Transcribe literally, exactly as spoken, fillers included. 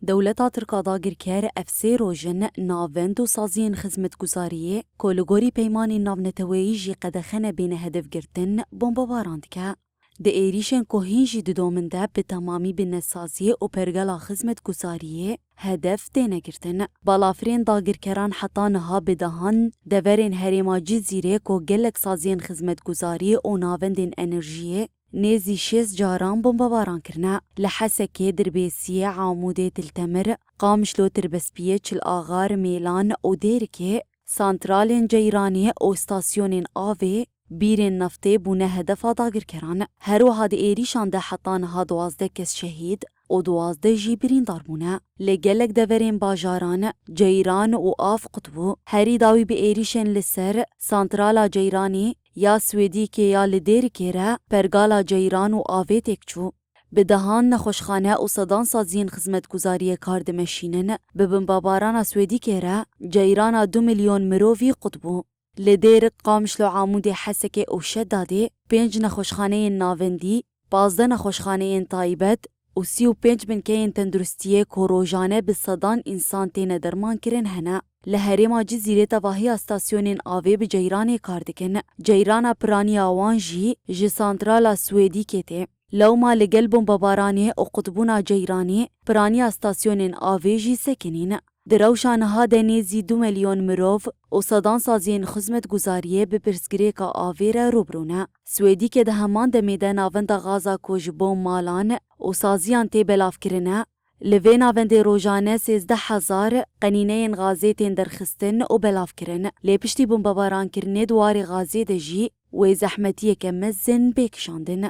Dewleta Tirk a dagirker ev sê roj in navend û saziyên xizmetguzariyê ku li gorî peymanên navneteweyî jî qedexe nebêne hedef girtin, bombebaran dike. Di êrîşên ku hîn jî didomin de bi temamî bi nesaziyê û pergala xizmetguzariyê hedef têne girtin. Balafirên dagirkeran heta niha bi dehan deverên herêma Cizîrê ku gelek saziyên xizmetguzariyê û navendên enerjiyê nêzî şêst caran bombebaran kirine. Li Hesekê, Dirbêsiyê, Amûdê, Til Temir, Qamişlo, Tirbespiyê, Çil Axar, Mêlan û Dêrikê santralên ceyranê û stasyonên avê, bîrên neftê bûne hedefa dagirkeran. Her wiha di êrîşan de heta niha duwazdeh kes şehîd û duwazdeh jî birîndar bûne. Li gelek deverên bajaran ceyran û av qut bû. Herî dawî bi êrîşên li ser santrala ceyranê ya Swêdîkê ya li Dêrikê re pergala ceyran û avê têk çû. Bi dehan nexweşxane û sedan saziyên xizmetguzariyê kar dimeşînin. Bi bimbabarana Swêdîkê re ceyrana du milyon mirovî qut bû. Li Dêrik, Qamişlo, Amûdê, Hesekê û Şedadê pênc nexweşxaneyên navendî, pazdeh nexweşxaneyên taybet û sî û pênc binkeyên tenduristiyê ku rojane bi sedan însan têne dermankirin hene. Li herêma Cizîrê tevahiya stasyonên avê bi ceyranê kar dikin. Ceyrana piraniya wan jî ji santrala Swêdîkê tê. Lewma li gel bombebaranê û qutbûna ceyranê, piraniya stasyonên avê jî sekinîn. Di rewşa niha de nêzî du milyon mirov û sedan saziyên xizmetguzariyê bi pirsgirêka avê re rûbirû ne. Swêdîkê di heman demê de navenda gaza ku ji bo malan û saziyan tê belavkirine, li vê navendê rojane sêzdeh hezar qenîneyên gazê tên derxistin û belavkirin. Lê piştî bombebarankirine di warê gazê de jî wê zehmetiyeke mezin bê kişandin.